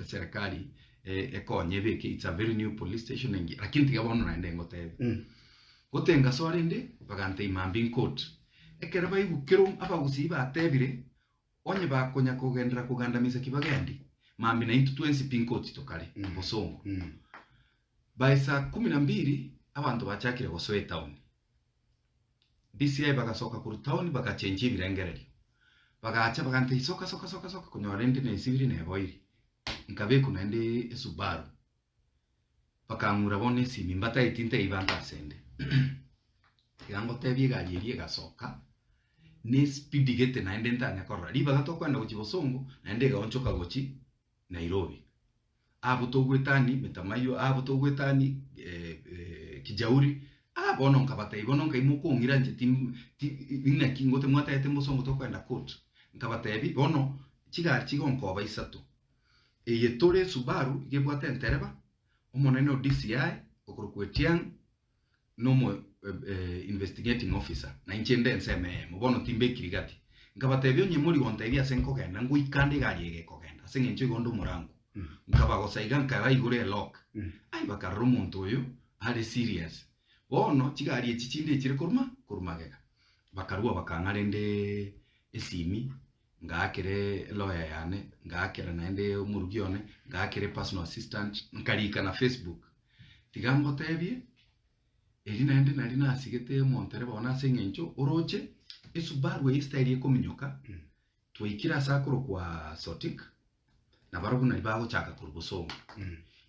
Eserekari ekonye ebeke it's a very new police station engiya lakini tiga bono naende ngotebe. Gotenga soa rende bagantebia mambia incourt. Ekero baigwa kero abagusii batebire onye bakonya kogenderera kogandamisa ki bagendi mambia naintwe twensi pi incourt tokare bosongo. By saa kumi na mbili abanto bachakire gosoa etown. DCI bagasoka korwa town bagachenchia ebirengererio. Bagacha bagantebia soka soka soka soka konyora rende nesibiri neboiri. Nkabekwa naende esubaru. Bakang'ura bono esimi mbataeti ntebie banto asende. Tiga ngotebie egari eria egasoka ne speed gete naende ntanya korora. Ribaga tokoenda gochia bosongo naende egaonchoka gochia Nairobi. Abwo togoetani Metamaywa, abwo togoetani Kijauri, ah bono nkabatebia bono nkai mokong'ira inche tim ti inaki ngote mwatebete mbosongo tokoenda court. Nkabatebia bono chigari chigonkoba isato, eye tore Subaru iga ebwate entereba, omonene o DCI okorokwa Etiang' nomo investigating officer, na inche nde ensemo eyemo, bono timbekiri gati. Nkabatebia onye mori gontebia ase nkogenda, ngoika nde egari eye gekogenda, ase eng'encho igo nde omorango. Nkabagosa iga nkaraigora elock. Ai bakarora omonto oyo are serious. Bono chigari echi chinde echire korwa ma korwa magega. Bakarua bakang'a rende esimi, ngaakere elawyer yane, ngaakera naende omorugi one, ngaakera epersonal assistant, nkarika na Facebook. Tiga ngotebie, eri naende nari nasigete omontereba one ase eng'encho oroche esubaru eye style ekominyoka, twaikire ase akorokwa Sotik, na barabwo nari bagochaka korwa bosongo.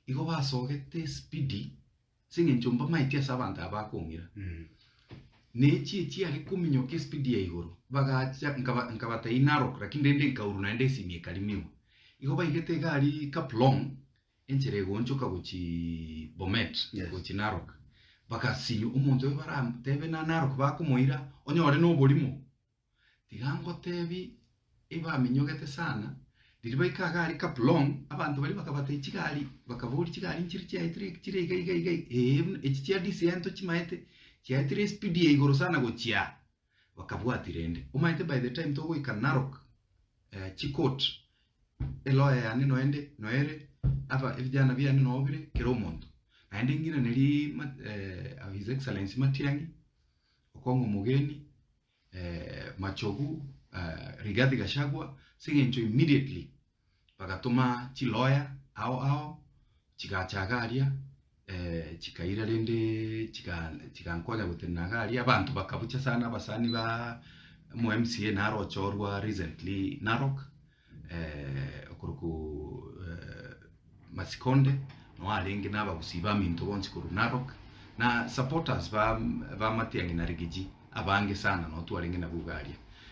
Igo basogete espidi ase eng'encho mbamaeti ase abanto aba bakong'ira. Na echi echiare kominyoka espidi ya igoro, bagacha nkaba nkabatebia Narok lakini rende nkaurwa naende esimi ekarimiwa. Igo baigete iga aria Kaplong, Enchera egoonchoka gochia Bomet, Yes. gochia Narok, bagasinywa omonto oyo baratebe na Narok bakomoira onyore noborimo. Tiga ngotebi ebaminyogete sana, riria baika iga aria Kaplong, abanto baria bakabatebia chigari, bakaboria chigari nchire chiaetire chire iga iga iga ee buna echi chia DCI ntochimaete, chiaetire espeed ya igoro sana gochia aa, bakabwatia rende. Omanyete by the time togoika Narok, chicourt, Elawyer yane noende noere, aba ebijana biane noo bire kera omonto. Naende ng'iranerie ma His Excellency Matiang'i, Okong'o Omogeni, Machogu, Rigathi Gachagua, ase eng'encho immediately bagatoma chilawyer ao ao, chigacha iga aria, chikaira rende chiga chigankonya gotenena iga aria, abanto bakabucha sana abasani ba omo MCA naro ochorwa recently Narok, okorokwa Masikonde, noo arenge na abagusii baminto bonsi korwa Narok, na supporters ba ba Matiang'i na Rigiji abange sana noo twarenge nabwo iga aria.